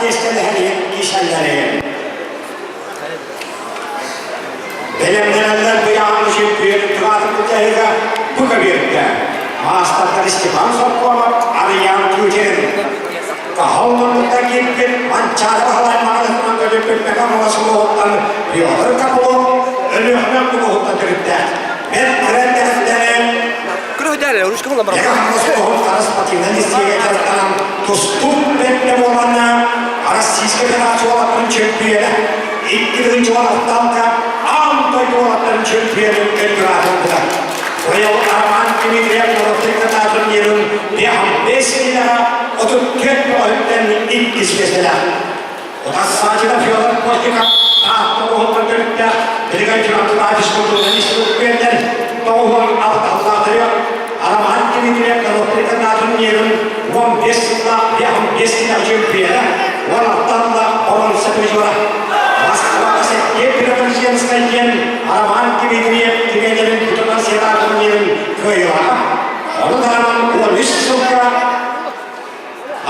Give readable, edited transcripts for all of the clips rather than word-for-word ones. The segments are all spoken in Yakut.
миэстэлэһэн иһин киирсэллэрин. Бэлэмнэнэллэр быйаҥ чемпионун тураатын былдьаһыыга бу көбүөргэ маастардар Степан Соколов, Арыйаан Кутин, Каһыл муннукта киирбит Манчаары Баһылай маҕаһыынан көтүппүт Мэҥэ Хаҥалас улууһуттан Петр Копылов Өлүөхүмэ улууһуттан төрүттээх бэрт кыра эрдэҕиттэн Мэҥэ Хаҥалас улууһун хара спортивнай лицейгэ дьарыктанан тустуук бэрдэ буоланна Российскай Федерация уолаттарын чөмпүйүөнэ 2 уолаттарга аан дойду уолаттарын чөмпүйүөнүн өлгүр ылбыта. Быйыл Роман Дмитриев Норуоттар турнирын 5 киилэҕэ 34 бөҕөһүттэн иккис миэстэлээх. Утарсааччыта Федор Постников Таатта улууһуттан төрүттээх Билигин Чурапчылаах физкультурнай институт 96 сыллаах Роман Дмитриев Норуоттар турнирын 15 сыллаах 55 киилэҕэ чөмпүйүөнэ 16 сыллаах боруонса призера. Москваҕа сэттиэ Преображенскай диэн Роман Дмитриев тренерин тутунар сыанаах турнирын кыайыылааҕа. Ону таһынан 13 сылга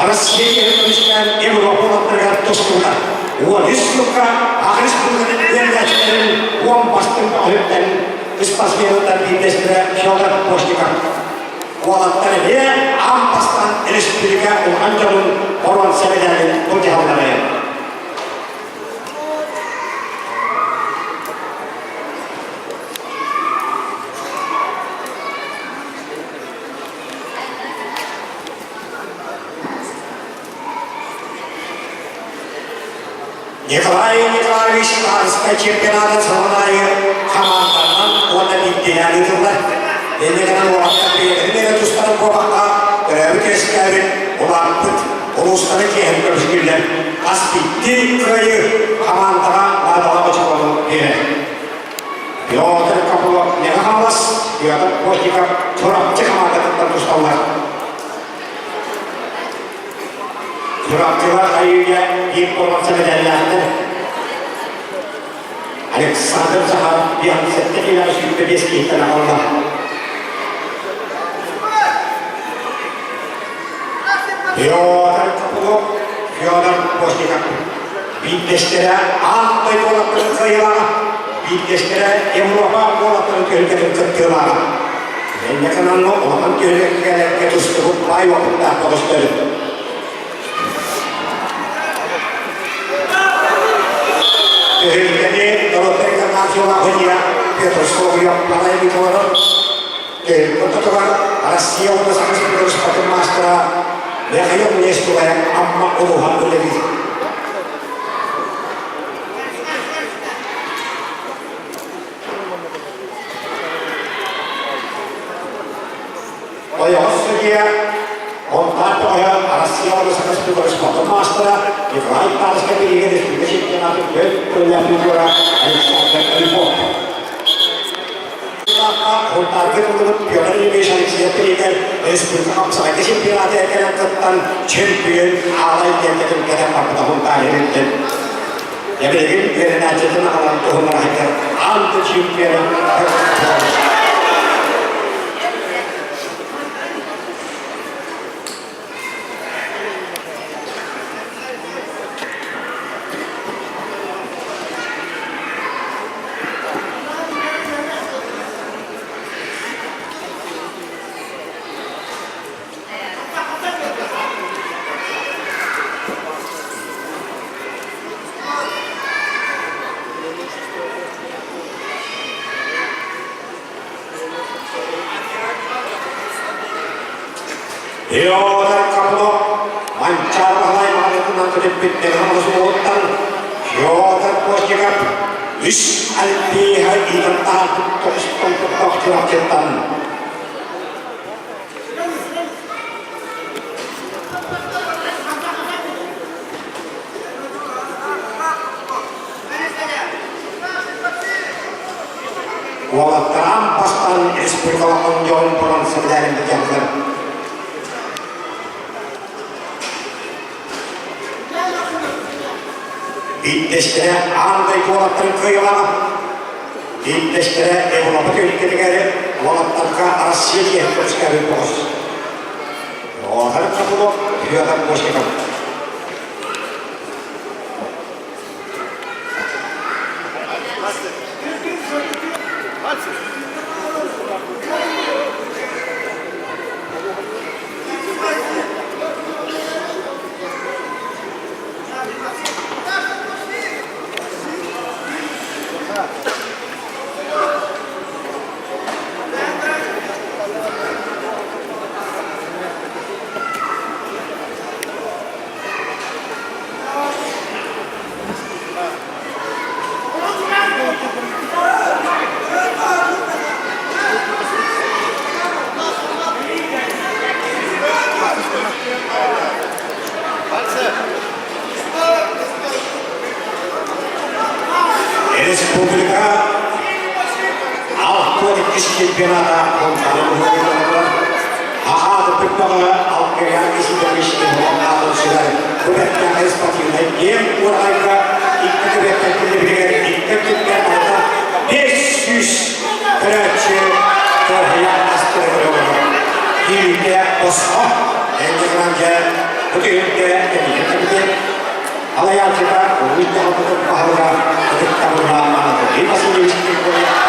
Россия көмүскээн Европа улаттарыгар тустубута. 13 сылга аҕыс республикатын үөрэнээччилэрин уон бастыҥ бөҕөһүттэн спортсменыттан биирдэстэрэ Федор Постников. Уолаттар эмиэ аан бастаан республика улахан дьонун боруонса мэдээлин былдьаһаллара. Николай Николаевич Арскай чемпионатын сылын аайы хамаанданан уонна биирдиилээн ыытыллар. Инньэ гынан уолаттар бэйэлэрин эрэ тустарын буолбакка, төрөөбүт-үөскээбит, улааппыт улуустары киэһэн көрүстүллэр. Хас биирдии кыайыы хамаандаҕа наадалаах очукуону биэрэр. Петр Копылов Мэҥэ Хаҥалас, Петр Плотников Чурапчы хамаандатыттан тусталлар. Чурапчылар хайыы-үйэ биир боруонса мэдээллээхтэр. Александр Захаров 57 киилэҕэ 25 киһиттэн аҕалла. Петр Копылов, Федор Постников биирдэстэрэ аан дойду уолаттарын кыайыылааҕа, биирдэстэрэ Европа уолаттарын түһүлгэтин кыттыылааҕа. Инньэ гынан улахан түһүлгэлэргэ тустубут баай уопуттаах бөҕөстөр. Түһүлгэни норуоттар интернационал судья Петр Соловьев Палай олорор. Түһүлгэ Россия уонна Саха Республикатын спортын маастара Михаил Нестулаев Амма улууһа үлэлиир. Ойоҕос судьуйа Онтон тоҕойо Россия уонна Саха Республикатын спортын маастара Николай Тарскай бириигэ республика чемпионатын төрт тыллаах призера Александр Львов. Хунтаарга тыллыбыт Петр Ильич Алексеев бириигэр республика хапсаҕайга чемпионаты кэлэн кыттан чемпион аалай лиэнтэтин кэтэн барбыта Хунтаар иһиттэн. Эбигин үөрэнээччитин аҕалан туһунан айдар аан да чемпиона Федор Копылов Манчаары Баһылай маҕаһыытынан көтүппүт Мегаполис Федор Постников үс альпиниһы иитэн таһаарбыт тоҕустан тохтоох Чурапчыттан Уолаттар бастаан республикалаах дьон туран сөбүлээн бүтэллэр. Биирдэстэрэ аан дойду уолаттарын кыайыылааҕа, биирдэстэрэ Европа түһүлгэтигэр уолаттарга Россия диэн көмүскээбит бөҕөс. Оҕолор Копылов, Федор Постников. Республика 62 чемпионата Аҕаатыппыт Алкырьян Исидорович Иванов сүгэр бу бэртээхэй спортивнай киэҥ уорҕайга икки түбэттэн күннэбитигэр икки өттүттэн барыта 500 көрөөччү тоһуйан астыра олорор. Киирүүтэ босхо. Эндигынан дьэ бу түһүлгэ тэнийэн кэбитин Алайааччыта улуус дьаһалтатын баһылыга ытыктабыллаах Анатолий Васильевич Григорьев.